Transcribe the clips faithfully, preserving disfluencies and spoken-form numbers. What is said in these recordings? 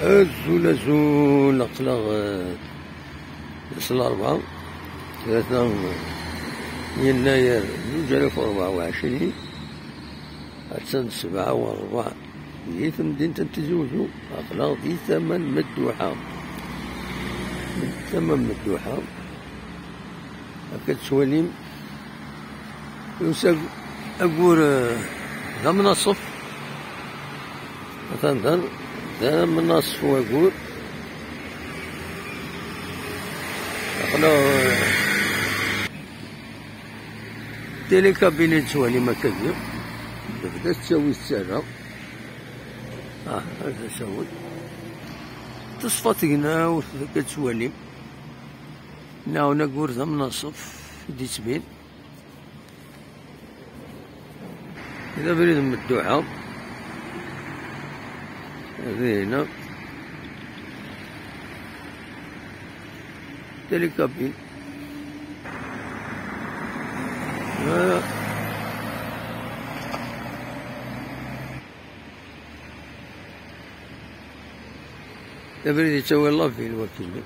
Azul, azul, aql-aɣ, eh, s Larebɛa, tlata n Yennayer zuǧ alaf u rebɛa u ɛecrin, attan sebɛa u rebɛa di temdint n Tizi Uzzu, aql-aɣ di tama n Medduḥa. Tama n Medduḥa. Akka tettwalim, yusa agur, eh, d amnaṣef. Atan da, d amnaṣef wagur. Aql-aɣ, eh, télécabine i tettwalim akka di. Tebda tettawi tettarra. Ah, ad asawen. Teṣfa tegnawt akka tettwalim. Nɛawen agur d amnaṣef i d-ittbin. D abrid n Medduḥa. Dinna. Télécabine. Voilà. D abrid yettawi la ville wakili.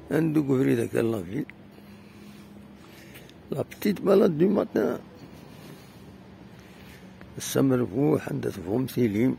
Anda deg ubrid akka la ville. La petite balade du matin. Ass-a merbuḥ, anda tebɣum tilim.